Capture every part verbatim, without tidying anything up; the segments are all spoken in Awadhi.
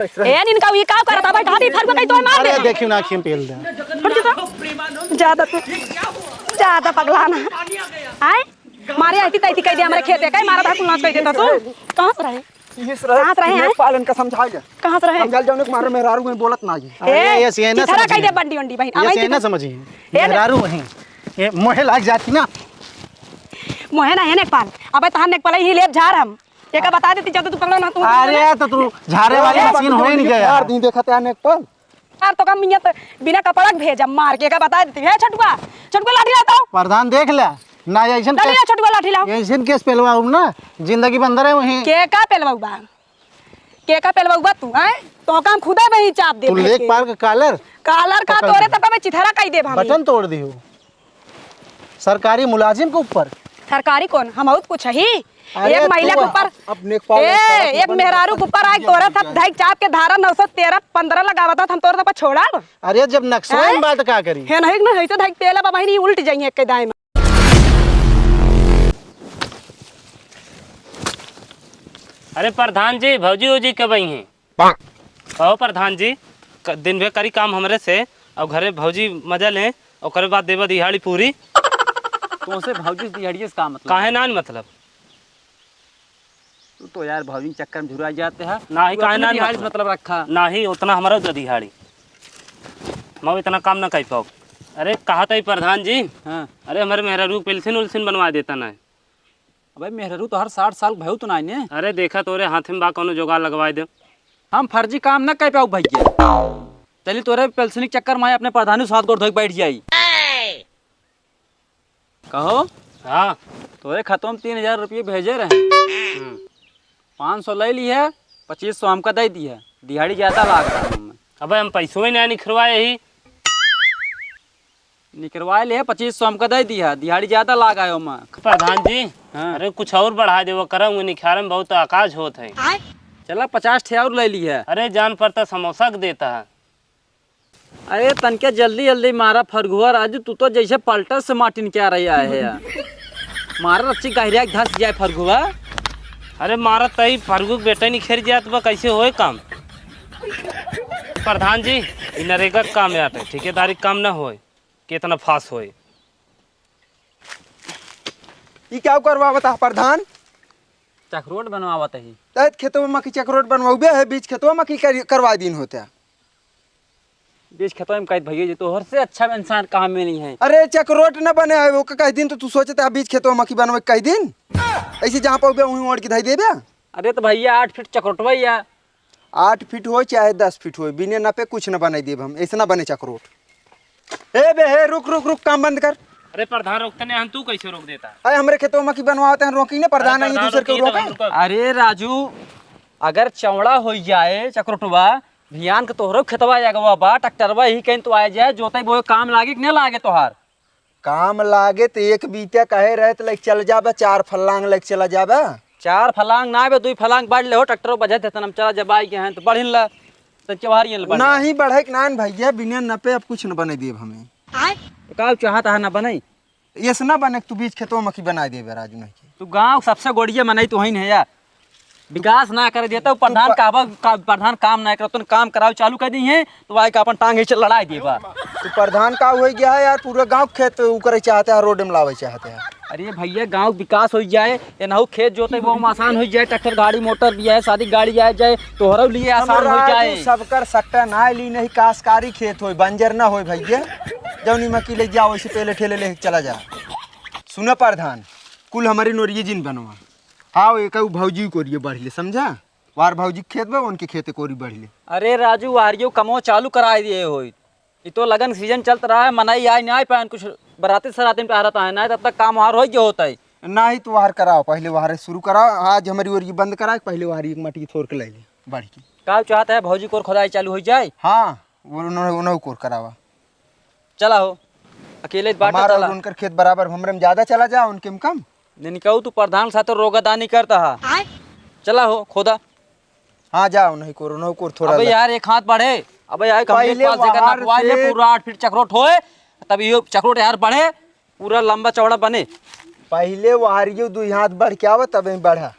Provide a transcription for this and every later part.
ए, निनका ई का करत बा? बैठा दी, फरुआ कहीं तोय मार दे। अरे, देखियो ना, आँखी में पेल दे। छोड़ दे तो। ज्यादा तू, ज्यादा पगला ना। आए? मारे ऐसी तैसी कह दे, हमारे खेते का, मारा था, कुल नाश कह देता तू। कहाँ से रहे? इहे से रहे, कहाँ से रहे हैं? पालन का समझा जा। कहाँ से रहे? समझा जाओ, ने मारे मेहरारू में बोलत ना जी। अरे, ए, ये से ना चिथरा समझिए। कह दे बंडी उंडी बहिन। ये से ना समझिए। ए, मेहरारू हैं। ये मोहे लाग जाती ना। मोहे ना है नेकपाल। अबे तहां नेकपाल ही लेब झार हम। एका बता देती जब तू पकड़ो ना तू। अरे, तो तू झारे वाली ए, मशीन हो ही नहीं गया। मार दी, देखा ते नेकपाल। यार, तो का मियाँ तो बिना कपड़ा के भेजा, मार के का बता देती है। छोटुआ, छोटुआ लाठी लाओ तो। प्रधान देख ले, ना ऐसन लाठी केस, लाओ, छोटुआ लाठी लाओ। ऐसन केस पेलवाऊ ना, जिंदगी बंद रहे वहीं। के का पेलवाऊ बा? के का पेलवाऊ बा तू, हैं? तो का हम खुदे वहीं चाप दे तू लेक पार का कॉलर। कॉलर का पकड़ तोरे ले। तब का मैं चिथरा कह देब हम। बटन तोड़ दियो। सरकारी मुलाजिम के ऊपर। सरकारी कौन? हम बहुत कुछ ही। अरे एक महिला तू के ऊपर, अब नेकपाल ए, सरकार एक बन मेहरारू के ऊपर आए, तोरा सब धैक चाप के धारा नौ सौ तेरह पन्द्रह लगावत, हम तोर तक छोड़ा। अरे जब नक्शा हैं? में बात का करी? है नहीं ना, ऐसे धैक पेला बाबा ही नहीं उल्ट जाइए एक दाएं में। अरे प्रधान जी, भौजी उजी कब आई हैं? कहो प्रधान जी, क-, दिन भर करी काम हमरे से, और घरे भौजी मजा लें, ओकरे बाद देबा दिहाड़ी पूरी। तुमसे भौजी से दिहाड़िए से का मतलब? काहे ना मतलब? तू तो यार भौजी के चक्कर में झुरा जाते हैं। ना ही तू काहे अपने ना दिहाड़ी से मतलब? मतलब रखा। ना ही उतना हमारा दे दिहाड़ी, मैं इतना काम ना कर पाओ। अरे कहा था प्रधान जी, हाँ। अरे हमारे मेहरारू पेंसिल उल्सिन बनवा देता ना। अबे मेहरारू तो हर साठ साल भयू तो नाई ने। अरे देखा तोरे हाथ में बा कौनो जुगाड़ लगवाए दे। हम फर्जी काम न कर पाऊ भैया। चली तोरे पेलसनी के चक्कर में अपने प्रधानी साथ गोड़ धोई बैठ जाई। कहो। हाँ। तोरे खतवा में तीन हजार रुपये भेजे रहे। हम्म। पाँच सौ ले ली है, पच्चीस सौ हमका दे दी है। दिहाड़ी ज्यादा लाग रहा है हमें। अबे हम पैसों ही नहीं निखरवाए ही। निकरवाए ले, पच्चीस सौ हमका दे दिया, दिहाड़ी ज्यादा लाग आयो मैं। प्रधान जी, हाँ। अरे कुछ और बढ़ा देवा करा, उन्हें निखारे में बहुत आकाश होत है। चला, पचास ठे और ले ली है। अरे जान पड़ता समोसा के देता है। अरे तनके जल्दी जल्दी मारा फरगुआ राजू, तू तो जैसे पलटस से माटिन क्या रही आए है यार। मारा रच्ची गहरिया के धस जाए फरगुआ। अरे मारा तई फरगु के बेटा नहीं खेर जात बा, कैसे होए काम? प्रधान जी, ई नरेगा के काम है, ठेकेदारी के काम ना होए। केतना फास होई। ई क्या करवावत है प्रधान? चकरोट बनवावत ही। तैत खेतवा में की चकरोट बनवाउबे है, बीच खेतवा में की कर-, करवा दिन होता। बीच खेतवा में कहत भैया जी, तोहर से अच्छा इंसान कहाँ मिली है? अरे चकरोट न बने है, वो कह दिन तो तू सोचत है बीच खेतवा में की बनवे कह दिन। ऐसे जहाँ पाउबे वहीं ओढ़ के धई देबे। अरे तो भैया आठ फीट चकरोटवा या आठ फीट होय चाहे दस फीट होय, बिने नापे कुछ न बनाई देब हम, ऐसना बने चकरोट। ए बे, हे, रुक, रुक, रुक, काम बंद कर। अरे प्रधान, रोकते नहीं हम, तू कैसे रोक देता? अरे, हमरे खेतवा में की बनवावत हैं, रोकी ने, प्रधान अरे नहीं, प्रधान, दूसर के रोकी तो रोका। हम रुको। अरे राजू, अगर चौड़ा हो जाए चकरोटवा, भियान के तोहरो खेतवा अगवा बा, ट्रैक्टरवा ही कहीं तो आ जाए, जोते बोए काम लागे कि नहीं लागे तोहार? काम लागे त एक बीता कहे रहे त लइके चल जाबे, चार फलांग लइके चला जाबे। चार फलांग ना बे, दुई फलांग बाढ़ ले हो, ट्रैक्टर बजत है, तनम चला जब आई के हैं त बढ़िन ला, तन चवहारियन ला बढ़। नाही बढ़े के नान भैया, बिना नपे अब कुछ न बने देब हमें। आय? तो का चाहत है ना बने? ऐसे ना बने, तू बीच खेतवा में की बनाए देबे राजू नहीं के। तू गाँव सबसे गोड़िया मनई तो हईन है यार। विकास ना करे देता, उ प्रधान तू प- का, का, प्रधान काम ना करत, तूने काम कराओ चालू कर दी है, तो आए का अपन टांग ऐसे लड़ाई देबा। तू प्रधान का हो गया है यार, पूरे गांव के खेत उ करे चाहते हैं, रोड में लावे चाहते हैं। अरे भैया, गांव विकास हो जाए, एनहु खेत जोते वो आसान हो जाए, ट्रैक्टर गाड़ी मोटर भी है, शादी गाड़ी आ जाए, तोहरो लिए आसान हो हमरा जाए। तू सबकर सट्टा ना ली, नहीं कासकारी खेत होए, बंजर ना होए भैया, जौनी में की ले जाओ, इसे पहले ठेले ले चला जा। सुना प्रधान, कुल हमारी नोरिये जिन बनवा। हाँ, एक उ भौजी कोरिये बढ़ ले, समझा? वार भौजी के खेत बा, उनके खेते कोरी बढ़ ले। अरे राजू, वारियो कमो चालू कराए दिए होई। ई तो लगन सीजन चलत रहा है, मनई आए ना आए पाएन, कुछ बराती सराती में टहरत आए ना, तब तक काम वार हो गया होता है। ना ही तो वार कराओ, पहले वार शुरू कराओ, आज हमारी ओर ये बंद कराओ, पहले वार एक मटकी थोर के ले ले, बढ़ के। का चाहता है भौजी कोर खोदाई चालू हो जाए? हाँ, वो उन्होंने, उन्होंने कोर करावा। चला हो, अकेले बाटा हमारा चला। और उनकर खेत बराबर, हमरे में ज्यादा चला जा, उनके में कम। नहीं कहू तू प्रधान के साथ रोगादानी करता है। आय? चला हो, खोदा। हाँ, जा, उन्हीं को, उन्हीं को थोड़ा अबे ला। यार, एक हाथ बढ़े। अबे यार, कमरे पहले पास जगह वहार नपवा ले, से पूरा आठ फीट चकरोट होए, तब ये चकरोट यार बढ़े, पूरा लंबा चौड़ा बने। पहले वहारियो दुई हाथ बढ़ के आवे, तब ही बढ़ा।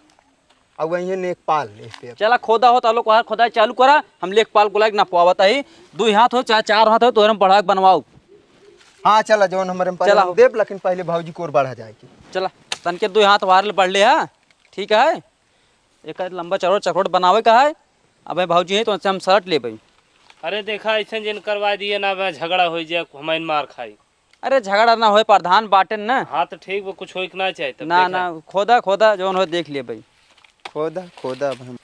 अब वही है नेकपाल, इस पे। चला, खोदा हो तो लोग वहाँ खोदाई चालू करा, हम लेखपाल को लायक नपवावत है। दुइ हाथ हो चाहे चार हाथ हो, तोहरे हम बढ़ा के बनवाओ। हाँ, चला, जौन हमरे में परे चला। हम देब, लेकिन पहले भौजी को और बढ़ा जाए के। चला, तनके दुइ हाथ वार ले बढ़ ले, हाँ, ठीक है। एक लंबा चौड़ा चकरोट बनावे का है। अबे भौजी है तो उनसे हम शर्ट लेबे। अरे देखा, ऐसे जिन करवा दिए ना, बे झगड़ा हो जाए, हमाइन मार खाई। अरे झगड़ा ना होए, प्रधान बाटेन ना। हाँ तो ठीक बा, कुछ होए के ना चाहे तब ना, देखा। ना, खोदा, खोदा, जौन हो देख लेबे। खोदा, खोदा, अब हम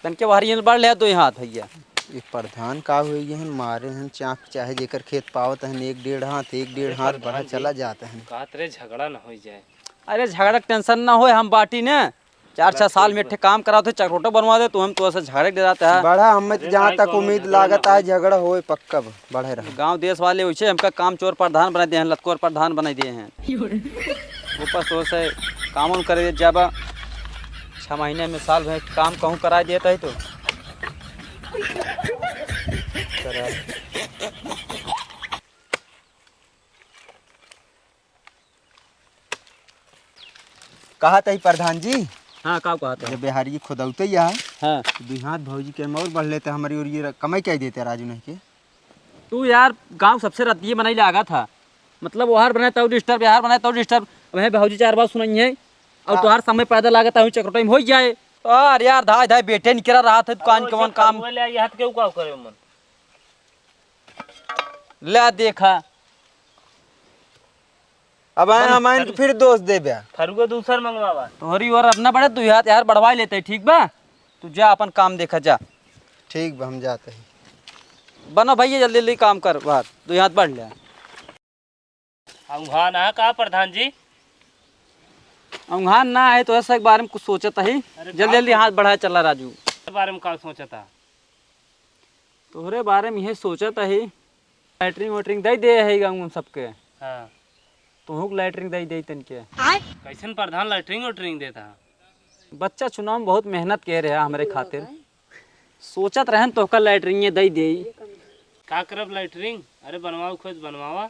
तनके बाहर ये बढ़ ले दुइ हाथ भैया। ये प्रधान का हुए, ये हन मारे हन चाप, चाहे जेकर खेत पावत हन एक डेढ़ हाथ, एक डेढ़ अरे हाथ प्रधान बढ़ा जी, चला जात हन। कहत रहे झगड़ा न हो जाए। अरे झगड़ा के tension ना होए, हम बाटी ने। चार छह साल में एक ठे काम करावत है, चकरोटा बनवा दे, तो हम तो ऐसे झगड़े के डराते हैं। बड़ा हमें तो अरे जहाँ भाई, तक कौनो उम्मीद झगड़ा लागत ना है, होए। झगड़ा होए पक्का ब-, बढ़े रहे। गांव देश वाले वैसे हमका काम चोर प्रधान बना दिए हैं, लतकोर प्रधान बना दिए हैं। ऊपर से वैसे काम उम करे जाबा, छह महीने में साल भर काम कहूँ करा देता है तो। कहा तही प्रधान जी? हाँ, का कहा था? जब बिहारी खोदौते ही है, हाँ। दुई हाथ भौजी के हम और बढ़ लेते, हमारी और ये र-, कमाई क्या देते राजू नहीं के? तू यार, गांव सबसे रद्दिए बनाई लागा था, मतलब, ओहर बनाए तौ disturb, यार बनाए तौ disturb। अब है भौजी चार बात सुनाई है, और हाँ। तोहार समय पैदा लागत है, चक्कर टाइम हो जाए। और यार, धाय धाय बेटे निकरा रहा था, दुकान अरे, के वन काम। फरुआ ले आई, हाथ के उकाव करे मन। ले देखा। अब आए बन, हम आइन के फरु-, फिर दोष देबे। फरुआ दूसर मंगवावा। तोहरी और अपना बड़े दुई हाथ यार बढ़वाई लेते, ठीक बा? तू जा अपन काम देखा जा। ठीक बा, हम जाते हैं। बनो भैया, जल्दी जल्दी काम कर, बाहर दुई हाथ बढ़ ले। औंघान है का प्रधान जी? औंघान ना है तो ऐसा के बारे में कुछ सोचत ही। अरे जल्दी का जल्दी सोच-, हाथ बढ़ाए चला राजू। के बारे में का सोचत है? तोहरे बारे में यह सोचत ही। लैट्रिन वैट्रिन दे दे है गाँव में सबके। हाँ। तोहू के लैट्रिन दे दे तनके। कैसन प्रधान लैट्रिन वैट्रिन देता? बच्चा चुनाव में बहुत मेहनत के रहे हमरे खातिर। सोचत रहन तोहका लैट्रिन ये दे दे। का करब लैट्रिन? अरे बनवाओ खुद बनवावा।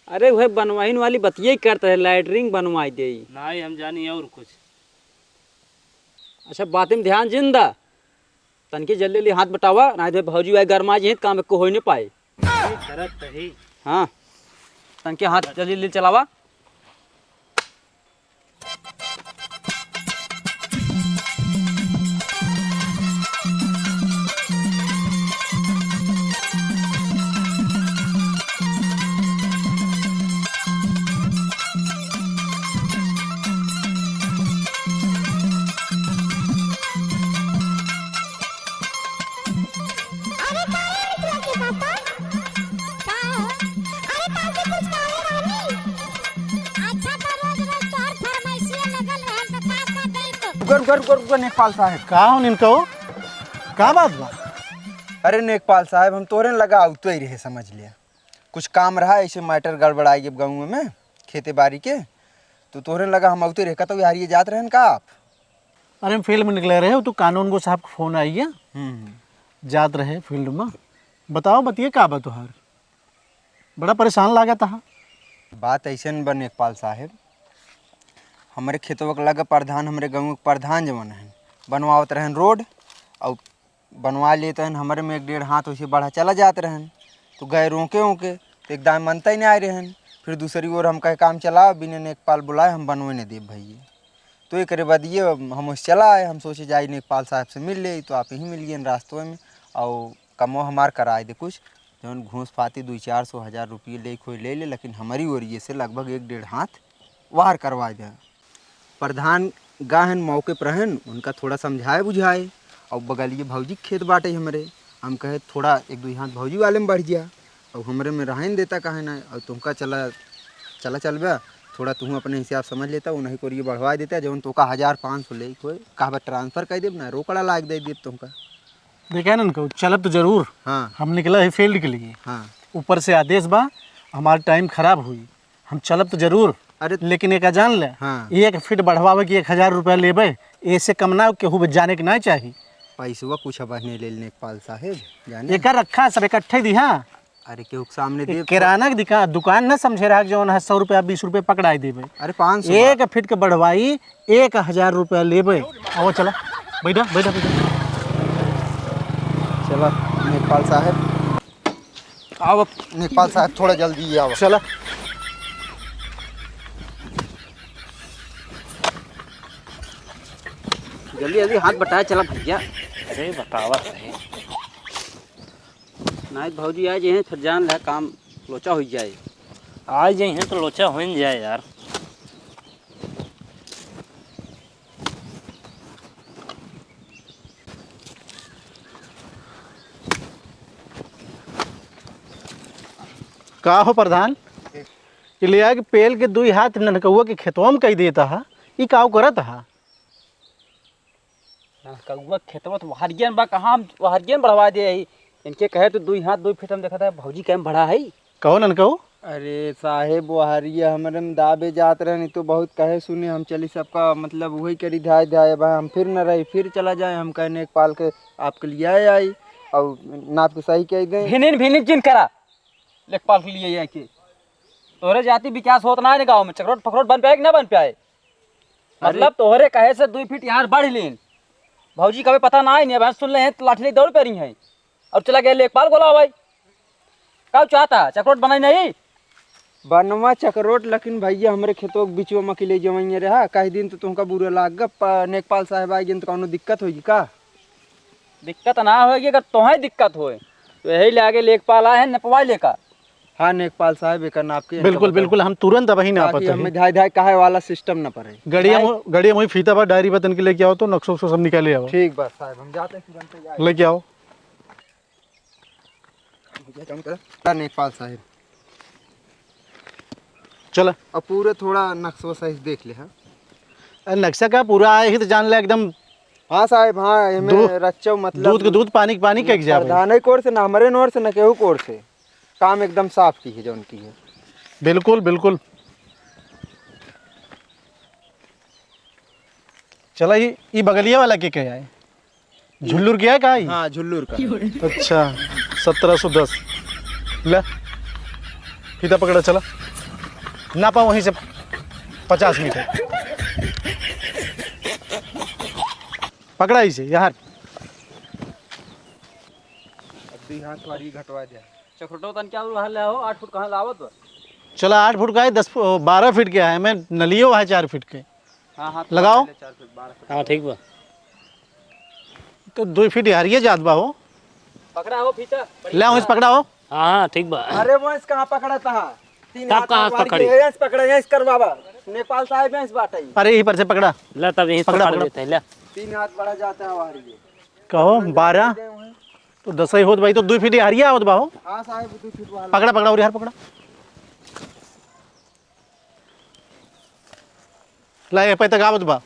अरे वह बनवाइन वाली बतिये करत रहे, लैट्रिन बनवाई दे। नहीं, हम जानी और कुछ। अच्छा, बात में ध्यान जिन दा, तनके जल्दी जल्दी हाथ बटावा, नहीं तो भौजी भाई गरमा जी काम को हो नहीं पाए। करत तही। हाँ, तनके हाथ जल्दी जल्दी चलावा। अरे का रे मिथुआ के पापा? का हो? अरे पापा कुछ कहे रानी? अच्छा तो रोज रोज तोहर फरमाइशिया लगल रहे तो का का दे तो? रुको, रुको, रुको, रुको, नेकपाल साहेब। का हो निनका हो? का बात बा? अरे नेकपाल साहेब, हम तोहरे लगा आवते ही रहे, समझ लिया। कुछ काम रहा, ऐसे matter गड़बड़ाई गए गाँव में, खेते बाड़ी के। तो तोहरे लगा हम आवते रहे, कतौ यार ये जात रहन का आप? अरे हम field में निकले रहे, तो कानून गो साहब का phone आई है। हम्म, हम्म। जात रहे field में। बताओ बतिये का बा तोहार? बड़ा परेशान लागत हा। बात ऐसन बा नेकपाल साहेब, हमरे खेतवा के लगे प्रधान, हमरे गाँव के प्रधान जवन हन, बनवावत रहन road, और बनवा लेत रहन, हमरे में एक डेढ़ हाथ वैसे बढ़ा चला जात रहन, तो गए रोके ओके, तो एकदम मनता ही नहीं आए रहन। फिर दूसरी ओर हम कहे काम चलाओ, बिना नेकपाल बुलाए हम बनवे नहीं देब भैया। तो एकरे बाद ये हम उस चला आए, हम सोचे जाई नेकपाल साहब से मिल ले, तो आप ही मिल गए रास्तवे में, और कमो हमार कराए दे कुछ, जौन घूस फाती दुई चार सौ हजार रुपये ले कोई ले ले, लेकिन हमारी ओर ये से लगभग एक डेढ़ हाथ वार करवा दे। प्रधान गाहन मौके पर रहन, उनका थोड़ा समझाए बुझाए, और बगलिए भौजी के खेत बाटे हमरे, हम कहे थोड़ा एक दुई हाथ भौजी वाले में बढ़ जा, और हमरे में रहन देता काहे ना, और तुमका चला, चला चलबा, थोड़ा तुहूँ अपने हिसाब समझ लेता, उन्हीं को ये बढ़वा देता, जौन तोका हजार पाँच सौ ले कोई कहबा transfer कर देब ना, रोकड़ा लाग दे देब तुमका। देखे ना उनको, चलब तो जरूर। हाँ। हम निकला है field के लिए। हाँ। ऊपर से आदेश बा, हमार time खराब हुई, हम चलब तो जरूर। अरे। लेकिन एक जान ले, हाँ। एक फीट बढ़वावे की एक हजार रुपया लेबे, ऐसे कम ना केहू बे जाने के ना चाही। पैसवा कुछ अब नहीं ले लेने पाल साहेब, जाने। एकर रखा सब इकट्ठे दी, हाँ। अरे, केहू के सामने ये दे। किराना के दिका-, दुकान ना समझे रहा कि जौन है सौ रुपया, बीस रुपया पकड़ाई देबे। अरे, पाँच सौ एक बा। फीट के बढ़वाई, एक हजार रुपया लेबे। आओ, चला, बैठा, बैठा, बैठा। चला, लेखपाल साहब। आओ, लेखपाल साहब, थोड़ा जल्दी आओ। चला। जल्दी, जल्दी हाथ बटाए चला भैया। अरे, बतावा सही। नाहीं त भौजी आ जइहें, फिर जान ला काम लोचा होइ जाए। आ जइहें तो लोचा होइन जाए यार। का हो प्रधान, ये ले आके पेल के दुई हाथ ननकउआ के खेतवा में कई देता हा, ई काव करत हा? ननकउआ खेतवा तो वहरियन बा, कहाँ हम वहरियन बढ़वा दे आई? इनके कहे तो दुई हाथ दुई फीट हम देखत है, भौजी कहे हम बड़ा है। कहो ननकऊ। अरे साहेब, वहरिया हमरे में दाबे जात रहनी तो बहुत कहे सुने, हम चली सबका मतलब वही करी धाय धाय, अब हम फिर न रही, फिर चला जाए, हम कहे लेखपाल के आपके लिए आए आई और नाप के सही कह दें। भिनिन भिनिन जिन करा, लेखपाल के लिए आए के। तोहरे जाति विकास होत ना है गाँव में, चकरोट फकरोट बन पाए कि ना बन पाए? अरे मतलब तोहरे कहे से दुई फीट यार बढ़ लेन। भौजी कभी पता ना है, नहीं, अब सुन ले हैं तो लाठी ले दौड़ पे रही हैं और चला गया लेखपाल बोला भाई। का चाहता है, चकरोट बनाई नहीं? बनवा चकरोट, लेकिन भैया हमरे खेतों के बिचवा में के ले जवाइए रहा, कई दिन तो तुमका बुरा लाग ग, प-, लेखपाल साहब आ गए तो कौनो दिक्कत होगी का? दिक्कत ना होगी, अगर तोहें दिक्कत होए तो यही ले आगे लेखपाल आए हैं नपवा लेकर। हाँ लेखपाल साहब, एकर नाप के बिल्कुल, बिल्कुल, हम तुरंत अबही नापत ताकि हई। हमें धाय धाय कहे वाला सिस्टम न पड़े। गड़िया धाय मो-, गड़िया मोही फीता बा, डायरी बा, तन के लेके आओ तो नक्शो उक्शो सब निकाले आओ। ठीक बा साहब, हम जाते तुरंत ही आए। लेके आओ। भैया, कौन करा? लेखपाल साहब। चला। अब पूरे थोड़ा नक्शा सही देख ले, हाँ। अरे नक्शा का पूरा आए ही तो जान ले एकदम। हाँ साहब, हाँ, एमे दू-, रच्चो मतलब दूध के दूध, पानी के पानी कह जावे। प्रधान कोर से, ना हमरे नोर से, ना केहू कोर से। काम एकदम साफ की है, जौन की है। बिल्कुल, बिल्कुल। चला, ई, ई बगलिया वाला के कहे आए? झुल्लुर के है का ई? हाँ, झुल्लुर का। अच्छा, सत्रह सौ दस। ले, फीता पकड़ा, चला। नापा वहीं से पचास मीटर। पकड़ा इसे, यार। अब दी हाथ वाली घटवा दे। चकरोटो तन क्या हुआ ले हो, आठ फुट कहाँ लावत बा? चला, आठ फुट का है, दस फु-, बारह फीट के है, मैं नलियो है चार फीट के। हाँ, हाँ, लगाओ। पहले चार फीट, बारह फीट। हाँ, ठीक बा। तो दुई फीट यार ये जात बा हो। पकड़ा हो फीता। ले, वहीं से पकड़ा हो। हाँ, हाँ, ठीक बा। अरे, वहीं से कहाँ पकड़ा था? तीन तब हाथ कहाँ से बाहर पकड़ी? ये, यहीं से पकड़ा, यहीं से करवावा। लेखपाल साहब यहीं से बाटे। अरे, यहीं पर से पकड़ा। ले, तब यहीं से पकड़ा, पकड़ पकड़ा। लेते हैं, ले। तीन हाथ बढ़ा जाता है बाहर ये। कहो, बारह? तो दस ही होत भाई, तो दुई फीट यार ये आवत बा हो। हाँ साहब, दुई फीट वाला। पकड़ा, पकड़ा, और यार पकड़ा। ला, ये पे तक आवत बा।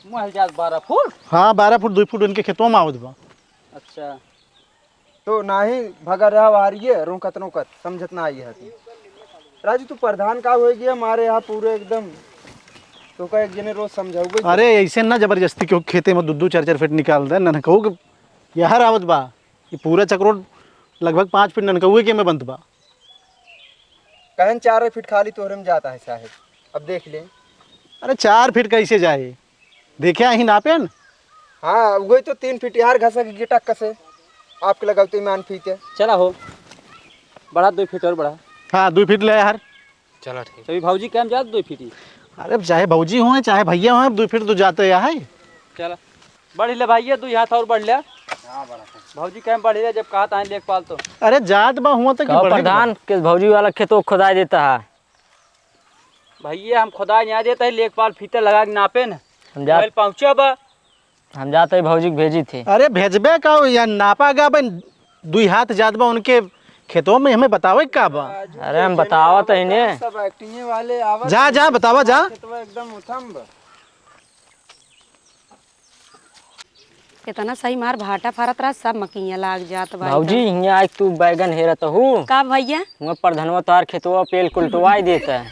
महल जात बारह फुट? हाँ, बारह फुट, दुई फुट इनके खेतवा में आवत बा। अच्छा। तो नाही भगा रहा हारिए, रोकत रोकत, समझत ना आई है तू। राजू, तू प्रधान का हो गया हमारे यहाँ पूरे एकदम, तो का एक जने रोज समझाऊ भाई। अरे, ऐसे ना जबरदस्ती क्यों खेते में दो दो चार चार फीट निकाल दे, ना कहू कि यार आवत बा। ये पूरा चकरोट लगभग पाँच फीट ननकउए के में बनत बा। कहन चार फीट खाली तोहरे में जाता है साहेब, अब देख ले। अरे चार फीट कैसे जाए, देखे अहीं नापेन। हाँ, वही तो तीन फीट यार घसक गिटक कसे, आपके लगावते मान फीते। चला हो, बढ़ा दो फीट और बढ़ा। हाँ, दो फीट ले यार। चला ठीक। तभी भौजी के हम जात दो फीट ही। अरे चाहे भौजी होए, चाहे भैया होए, दो फीट तो जाते यार है। चला। बढ़ ले भाई, ये दुई हाथ और बढ़ ले। हाँ, बढ़ा। भौजी कहे बढ़ ले, जब कहा ताहे लेखपाल तो। अरे जात बा हुआ तो कि कहो बढ़े के प्रधान बा। के भौजी वाला खेतो खोदाई देता है। भैया हम खोदाई नहीं देता है, लेखपाल फीता लगा के नापे न। हम जात पहुँचा बा। हम जाते ही भौजी के भेजी थे। अरे भेजबे का हो यार, नापा गा बन दुई हाथ जात बा उनके खेतों में, हमें बतावे का बा। अरे हम बतावत है ने। सब एक्टिंग वाले आवत जा, हैं। जा, बतावा जा। खेतवा एकदम उथम बा। इतना सही मार भाटा फारत रहा, सब मकिया लाग जात बा भौजी, एकदम। हियाँ आइके तू बैगन हेरत हू। का भैया? हुआँ प्रधनवा तोहार खेतवा पेल कुलटवाई देत है।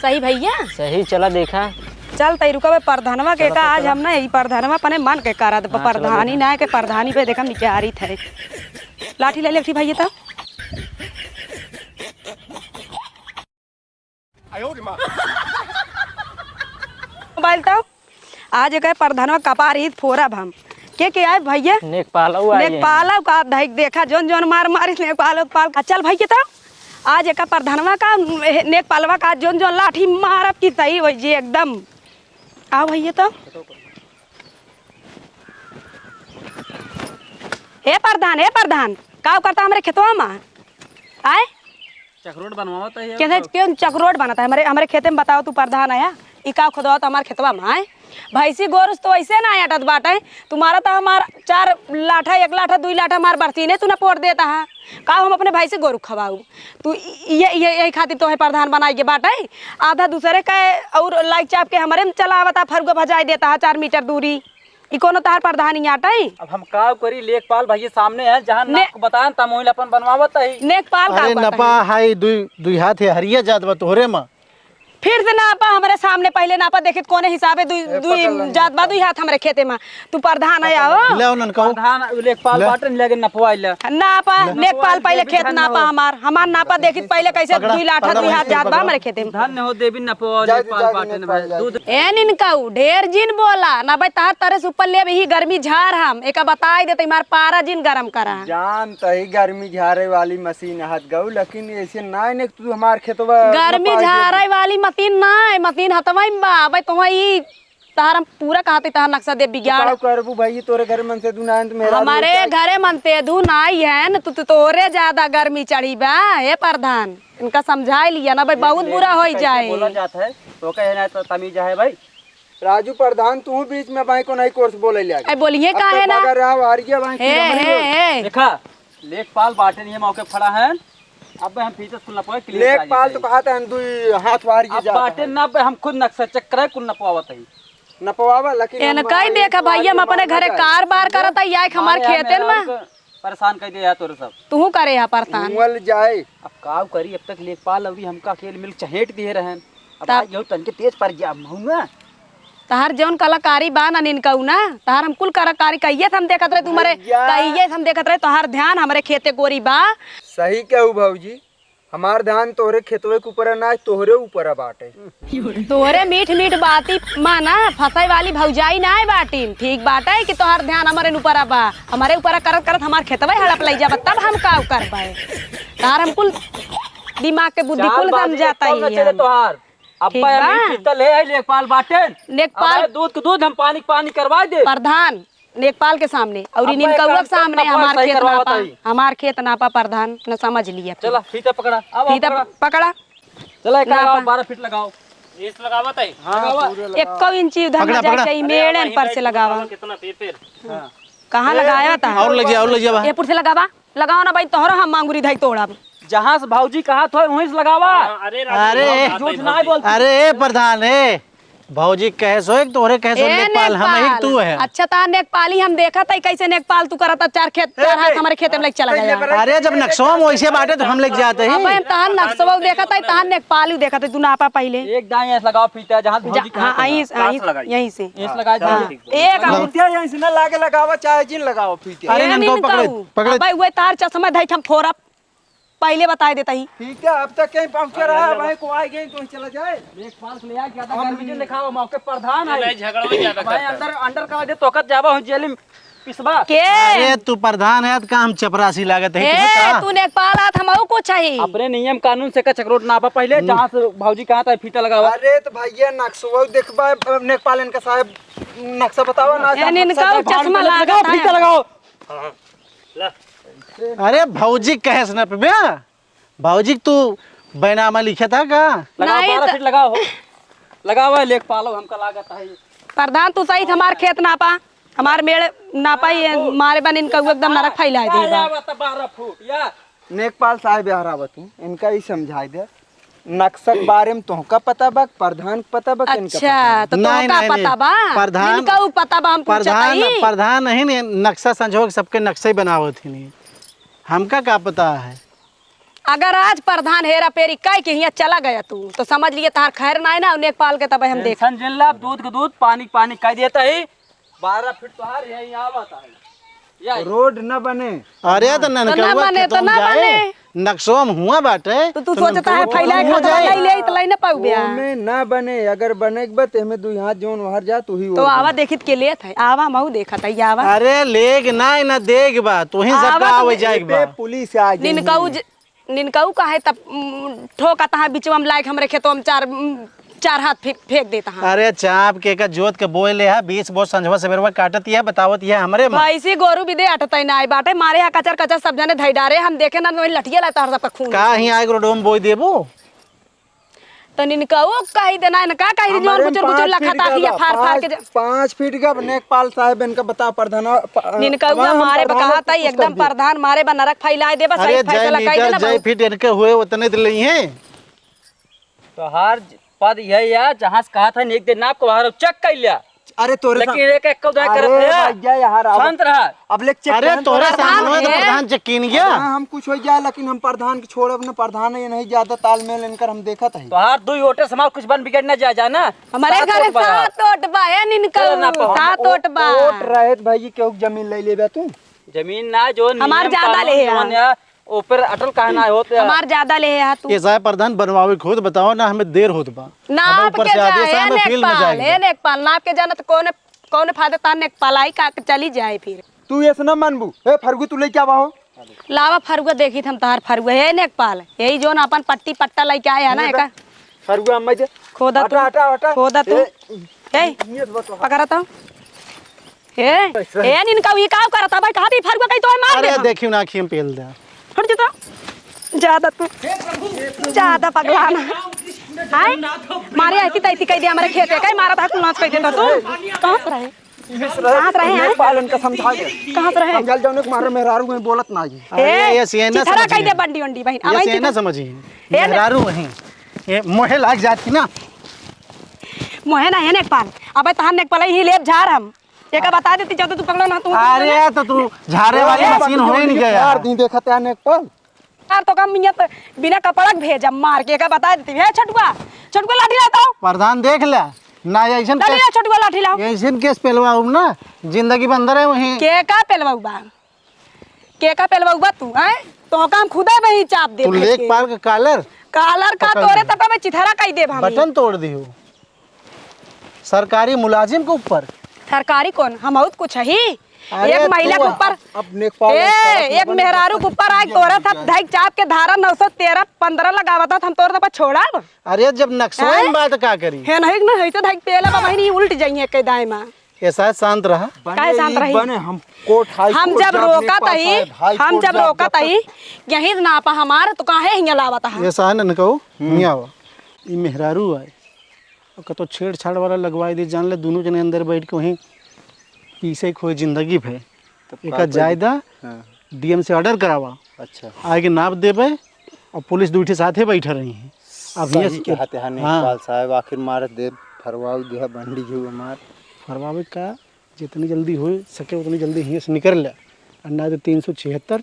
सही भैया? सही, चला देखा। चल तई रुका बे, परधनवा के चला, का चला, आज चला। हम ना ई परधनवा अपने मन के करत बा, हाँ, चला, परधानी देखा। ना के परधानी पे देखम निकारित है। लाठी ले ले, लाठी भइया तो। मोबाइल तो आज एक परधनवा कपार ही फोरब हम। के के आए भइया? नेकपालव आए हैं। नेकपालव का धइक देखा, जोन जोन मार मारिस नेकपालव पाल। आ चल भइया तो आज एक परधनवा का, नेकपालवा का जोन जोन लाठी मारब की सही होइ जे एकदम। आओ भइया तो। ए परधान, ए परधान, का करता हमरे खेतवा मा? आए? चकरोट बनवावत है ये कैसे तो। क्यों चकरोट बनता है हमरे, हमरे खेते में? बताओ तू परधान आया, ई का खोदवा तो हमार खेतवा में आए? भैंसी गोरुस तो ऐसे ना अटत बाटे, तुम्हारा तो हमार चार लाठा, एक लाठा, दुई लाठा हमार बरसीने तू ना पोर देता है। का हम अपने भैंसी गोरु खवाऊ? तू ये, ये, यही खातिर तो है परधान बनाई के बाटे, आधा दूसरे का और लाइक चाप के हमरे में चलावता, फरुआ भजाई देता है चार मीटर दूरी। ई कोनो तहार परधानी आटई? अब हम का करी, लेखपाल भइया सामने हैं, जहाँ ने- नाप बताएन, तम ओइला अपन बनवावत ही। नेकपाल का अरे करता नपा है? हाई दुई, दुई हाथ है, हरिया जात बा तोहरे मा। फिर से नापा, हमरे सामने पहिले नापा, देखित कोने हिसाबे दुई, ए, दुई पकड़ ले, जात बा, दुई हाथ हमरे खेते मा। तू परधान है, आओ। ले उनन कहो। परधान, लेखपाल ले। बाटन लगे नपवाइला। नापा, ले। नेकपाल पहिले खेत नापा हमार। हमार नापा देखित पहिले कैसे पकड़ा, दुई लाठा पकड़ा दुई हाथ भैंस के जात बा पकड़ा। हमरे खेते मा। धन्य हो देवी नपवा जाए, लेखपाल जाए, बाटन नेकपाल भाई। जाए। दूध ए निनकाऊ, ढेर जिन बोला, ना भाई तहार तरे से ऊपर लेब, यही गर्मी झार हम, एका बताई देते, हमार पारा जिन गरम करा। जान तही गर्मी झारे वाली मशीन हाथ गऊ, लेकिन ऐसे ना ने तू हमार खेतवा गर्मी रोपाई दे। झारे वाली मशीन ना है, मशीन हथवा में बा। भाई तुहा ई तहार हम पूरा कहते तहार नक्शा दे बिगाड़। का करबू भाई, तोरे घर मन से दुना अंत मेरा हमारे लोग घरे मन से दू नाई है न, तू, तू तोरे ज्यादा गर्मी चढ़ी बा। हे प्रधान, इनका समझाई लिया ना भाई, बहुत बुरा होई जाए। बोला जात है, तो कहे ना तो तमीज है भाई। राजू प्रधान, तू बीच में भाई को नहीं कोर्स बोले ले आगे। ए, बोलिए अब काहे तो ना? बगर रहा, हार गया भाई, हे, तू हमारी हे, ओर। हे। देखा, लेखपाल बाटे नहीं है, मौके खड़ा है। अब हम फीचर्स कुल नपवाए, clear लेखपाल तो कहा था, हम दुई हाथ वार के अब जाता बाटे है। ना, अब हम खुद नक्शा चेक कराए, कुल नपवावत है। नपवावा, लेकिन हम एनका ही आगे देखा तो भाई, हम आगे अपने मामला घरे जाए। कार बार करत है, या एक हमार हमारे यहाँ खेतन में। मेहरारू के परेशान कर दिया तोरे सब। तू करे है परेशान। मुअल जाए। अब काव करी, अब तक लेखपाल अउरी हमका अकेले मिल चहेट दिए रहन। अब तब आज यहू तनके तेज पर गया, महू ना। तहार जौन कलाकारी बा ना निनकऊ ना, तहार हम कुल कलाकारी कहिए से हम देखत रहे तुम्हारे, भैया। कहिए से हम देखत रहे, तोहार ध्यान हमरे खेते गोरी बा। सही कहू भौजी, हमार ध्यान तोहरे खेतवे के ऊपर ना, तोहरे ऊपर बाटे। तोहरे मीठ मीठ बाती मा ना फंसाई वाली भौजाई ना है बाटिन। ठीक बाटे कि तोहार ध्यान हमरे ऊपर बा, हमरे ऊपर करत करत हमार खेतवे हड़प लई जाबा, तब हम का करबे? तहार हम कुल दिमाग के बुद्धि चाल कुल बाजी समझाता एकदम न ही चले हम। तोहार। अब्बा ठीक हम बा। ई पीतल है, लेखपाल बाटेन। लेखपाल। अबे दूध के दूध, हम पानी के पानी करवा दे। प्रधान, लेखपाल के सामने और अब्बा निनकौआ के सामने हमार खेत नापा, हमार खेत नापा प्रधान, न समझ लिया फिर। चला, फीता पकड़ा। अब फीता पकड़ा। पकड़ा। चला, एक नापा। लगाओ, बारह फीट लगाओ। इस लगावत है? हाँ, लगावा। पूरे लगाओ। एको इंची उधर न पकड़ा, जाए पकड़ा। चाहिए, अरे, मेड़न वहीं पर बैठ से के लगावा। बताओ कितना पे फिर? हाँ। कहाँ ए, लगाया था? और लग जा, और लग जा। ये पुर से लगावा। लगाओ ना भाई, तोहरो हम मांगुरी धाई तोड़ब। जहाँ से भौजी कहत होय, वहीं से लगावा। हाँ, अरे राजू, अरे, भौजी झूठ ना बोलती। अरे, ए प्रधान, ए, भौजी कहे सो एक, तोहरे कहे सो ए, लेखपाल, हम ही लेखपाल। तू है। अच्छा, ता नेकपाली हम देखत है, कैसे नेकपाल तू करत, चार खेत, ए, चार हाथ ए, हमरे खेते में लेके चला ए, गया। ए, अरे, जब नक्शवा में वैसे बाटे, तो हम लेके जाते ही। अब हम तहार नक्शवा देखत है, तहार नेकपाली देखत है, तू नापा पहिले। एक दाईं ऐसे लगाओ फीता, जहाँ जा, भौजी हाँ, कहाँ यहीं से, कहाँ यहीं, लगाई? यहीं से। ऐसे लगाई हाँ। दो। एक हाँ। फीता यहीं से ना लागे लगावा, चाहे जिन लगाओ फीता। अरे, ए, ननकऊ, पकड़े, निनकऊ। पकड़े। अबे, वही तार चश्मा धई के हम फोरब। पहिले बताए देता ही। ठीक है, अब तक कहीं पहुंचा रहा है, भाई को आ गए तो चला जाए। लेखपाल को ले आ, ज्यादा गर्मी नहीं दिखाओ, मौके प्रधान है। नहीं, झगड़ा में ज्यादा भाई करता है। अंदर, अंदर का दे तोकत जाबा हो जेल में पिसबा। के? अरे तू प्रधान है, तो का हम चपरासी लागत है, ए, तुम्हें का? तू नेकपाल आत, हम आऊ कुछ है। अपने नियम कानून से का चकरोट नापा पहिले, हम्म। जहाँ से भौजी कहाँ था फीता लगावा। अरे तो भैया नक्शा देखबा, नेकपाल इनका साहब नक्शा बतावा ना, ए, साहब, इनका साहब, चश्मा भाड़ में लागत लगाओ, है। फीता लगाओ। हाँ, हाँ। ला। अरे भौजी कहे से ना पे बे? भौजी तू बैनामा लिखे था का? लगाओ, नहीं बारह तो फीट लगाओ। लगाओ, है, लेखपालो, हमका लागत है। प्रधान, तू सही हमार खेत नापा, हमार मेड़ नापा, ये मारे बा निनकऊ एकदम नरक फैलाए देगा। बारह फुट, या। नेकपाल साहब, यार आवत हूँ, इनका ही समझाए दे। नक्शा के बारे में तोहका पता बा, प्रधान के पता बा, किनका अच्छा, पता बा? तो नहीं, तोहका नहीं, पता नहीं। बा? प्रधान, इनका ऊ पता बा, हम पूछत प्रधान, हई। प्रधान नहीं, नहीं, नक्शा संजोग सबके नक्शा ही बनावत ही नहीं। हमका का पता है? अगर आज प्रधान हेरा पेरी कइ के हियाँ चला गया तू, तो समझ लिए तहार खैर नाहीं ना, नेकपाल के तब हम देख। टेंशन जिन ला, दूध के दूध, पानी के पानी कइ देता ही। बारह फीट तोहार यहीं आवत है। यही। रोड न बने। अरे तो तो न ननकउआ बने, के तो तुम न जाए, बने। नक्शवा में हुआ बाटे, तो तू तो सोचता है ननकउआ फैला के हो खतरा जाए। लई ले, तो लई न पाऊ बे। ओमे न बने, अगर बने के बा, तो एमे दुई हाथ जौन ओहर जा, तू ही तो ओहर आवा जा। देखित के लेत है, आवा मऊ देखत है, आवा। अरे लेग ना, ना देग बा, तू ही आवा सबका तो आवे दे-, जाए के बा। पुलिस आ जाई। निनकऊ ज-, निनकऊ काहे तब, उम, ठोका तहाँ बिचवा में लाइक हमरे खेतवा में चार, उम, चार हाथ फे-, फेंक देता हाँ। अरे चाप के का जोत के बोए ले है, बीस बोझ संझवा सबेरवा काटत है, बतावत है हमरे में। भैंसी गोरू बिदे अटतै ना आई बाटे, मारे यहाँ कचर कचर सब जने धई डारे, हम देखे ना वही लठिया ला तहर सबका खून। का ही आए रोडो में बोई देबू? तो निनकऊ कही देना, इनका कही दे, जोन हमरे में बुचुर बुचुर पाँच फीट लखत का आखिया बा, फार फार के पाँच, जा- पाँच फीट का नेकपाल साहब इनका बता प्रधान, प-, निनकऊ अब हम मारे प्रधान बकहा कुछ तई, कर एकदम दे। प्रधान मारे बा नरक फैलाए देबा, अरे सही फैसला कही देना जय बाबू। फीट इनके हुए उतने दिल नहीं है। तोहार ज-, पद यही है, जहाँ से कहा था, एक दिन नाप को बाहर चेक कर लिया। अरे तोरे लेकिन सा-, एक, एक को दाएं अरे करत है। भैया, यहाँ रहा। शांत रहा। अब ले चेक अरे कर, तोरे प्रधान सामने तो है। प्रधान चेक कीन गया। हाँ, हम कुछ हो जाए, लेकिन हम प्रधान के छोड़ब न, प्रधान ये नहीं ज्यादा तालमेल इनकर हम देखत है। तोहार दुई वोटे से हमार कुछ बन बिगड़ न जाए, जाना। हमारे सात घर वोट बा यार। सात वोट बा, ए निनकऊ, चलो ना, सात वोट बा। वोट रहे तो भाई, केहू के जमीन ले लेबे तू? जमीन ना, जो हमार नियम ज्यादा कानून ले है। जवन है, ऊपर अटल काहे ना होत है? हमार ज्यादा ले है तू। ये साहब प्रधान बनवावे के होत, बताओ ना, हमें देर होत बा। नाप हमें ऊपर के से आदेश जा, है, ए हमें फील्ड में नेकपाल, जाए के ए बा। नेकपाल, नाप के जाना तो कौन, कौन फायदा तार नेकपाल आई का चली जाए फिर। तू ऐसे ना मानबू। ए फरगू, तू लेके आवा हो। लावा फरुआ, देखी हम तहार फरुआ। ए नेकपाल, यही जोन अपन पट्टी पट्टा लेके आए है ना, ये एका। फरुआ अम्मा दे। खोदा हटा, तू। हटा, हटा। खोदा तू। ए, ए, ये तो बता। पकड़ा तो। ए, कैसे? ए, निनकऊ ई काव करत है भाई? कहाँ दी फरुआ कहीं तो मार अरे, दे हम। देखियो ना, आँखी में पेल दे। हट जा तो। ज्यादा तू, ज्यादा पगला ना। आय? मारे ऐसी तैसी कह दे हमारे खेत है, कहीं मारा था, कुल नाश कह देता तू। कहाँ से रहे? कहाँ से रहे हैं? पालन का समझा दे। कहाँ से रहे? हम जल जौने के मारे मेहरारू में बोलत ना जी। अरे, ए, ये सियाना चिथरा समझी कह दे है। बंडी वंडी बहिन। ये अबे सियाना चिथरा समझी है। ए, मेहरारू वहीं। ये मोहे लाग जाती ना। मोहे ना है नेकपाल। अबे तहार नेकपाल ही लेब झार हम। एका बता देती जब तू पकड़ो ना तू। अरे तो तू झारे वाली अरे मशीन हो ही नहीं गया। यार दी देखत है नेकपाल। यार तो का मियाँ तो बिना कपड़ा के भेजा मार के एका बता देती। हे छटुआ, छटुआ लाठी ला तो। प्रधान देख ले। ना ऐसन लाठी केस, ला छटुआ लाठी लाओ। ऐसन केस पेलवा ना, जिंदगी बंद रहे वहीं। के का पेलवाऊ बा? के का पेलवाऊ बा तू, हैं? तो का हम खुदे में ही चाप दे तू भेज के। लेकपाल का कॉलर कालर का पकड़ तोरे ले। तब में चिथरा कई देब हम। बटन तोड़ दियो। सरकारी मुलाजिम के ऊपर। सरकारी कौन? हम बहुत कुछ ही। अरे एक महिला तू के ऊपर, अब, अब नेकपाल ए, सरकार एक बनी, मेहरारू के ऊपर आए, तोरा साथ धैक चाप के धारा नौ सौ तेरह पन्द्रह लगावत, हम तोर तब छोड़ब? अरे जब नक्सवा हैं? में बात का करी? है नहीं ना, ऐसे धैक पेला बा बहिनी, उल्ट जाइए के दाएं माँ। ऐसा शांत रहा। काहे शांत रही? बने, हम कोर्ट, हाई हम कोर्ट जब जाब, रोकत नेपाल हई, साहब, हाई हम कोर्ट जब जाब, रोकत जब तक हई, यही ना पा हमार, तो काहे हियाँ लावत हा? ऐसा है ना, कहो, हम्म। हियाँ आवा। ई मेहरारू आए, और कतो छेड़छाड़ वाला लगवाई दे, जान ले, दोनों जने अंदर बैठ के वहीं पीसे खोए जिंदगी भर। तब एका का जायदा करी? हाँ। डीएम से ऑर्डर करावा। अच्छा। आए के नाप देबे और पुलिस दुइ ठे साथे बैठे रही हैं। अब हियाँ सही से कहते हैं हाँ। नेपाल साहब, आखिर मार दे, फरवाऊ दिया बंडी जो मार। फरवावे का जितनी जल्दी हो सके उतनी जल्दी हियाँ से निकल ले, और ना तो तीन सौ छिहत्तर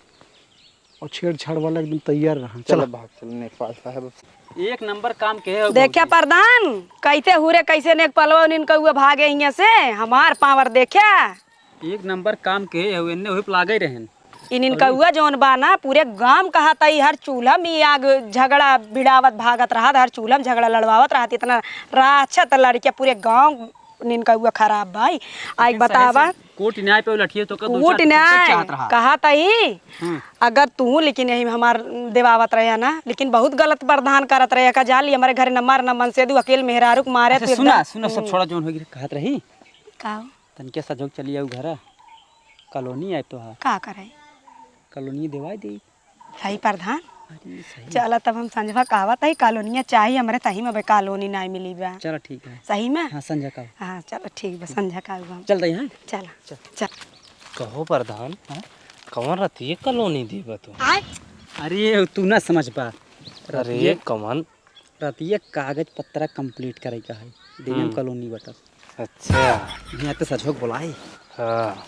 और छेड़छाड़ वाला एकदम तैयार रहा। चलो चला। भाग चल नेपाल साहब। एक नंबर काम के है देखा प्रधान, कैसे हुरे, कैसे नेकपलवा निनकउआ भागे हियाँ से, हमार पावर देखा। एक नंबर काम के है, एन्ने हुप लागे रहन। ई निनकउआ जौन बा ना, पूरे गांव कहत है, हर चूल्हा में आग झगड़ा भिड़ावत भागत रहत, हर चूल्हा में झगड़ा लड़वावत रहत, इतना राक्षस लड़के पूरे गांव निनकउआ खराब बा। आई लेकिन सही बतावा। से कोर्ट न्याय पे लठिए तो का दो कोर्ट चार न्याय चाहत रहा। कहत ही, हम्म। अगर तू लेकिन यही में हमार देवावत रहे ना, लेकिन बहुत गलत प्रधान करत रहे का जाली, हमारे घरे न मार न मन से दू अकेल मेहरारू के मारे अच्छा, फिर सुना, दा-, सुना, सब हम्म। छोड़ा, जौन होगी कहत रही। का हो? तनके सजोग चली आऊ घर, कॉलोनी आए तो हा। का करे? कॉलोनी देवाई दे। सही प्रधान। अरे, सही। चला तब हम संझवा कहवत है, कॉलोनिया चाही हमरे, तही में अबे कॉलोनी नाय मिली बा। चला ठीक है। सही में? हाँ, संझा का। हाँ, चला ठीक बा, संझा का हम। चल रही हैं? चला। चल। चल। कहो प्रधान, हाँ? कौन रहती है कॉलोनी देबा तू? अरे, तू ना समझ पा। अरे, रहती है कौन? रतिया कागज पत्रा complete करे का है, डीएम हम्म। कॉलोनी बटल। अच्छा। यहाँ तो सचमुच बोलाई। हाँ।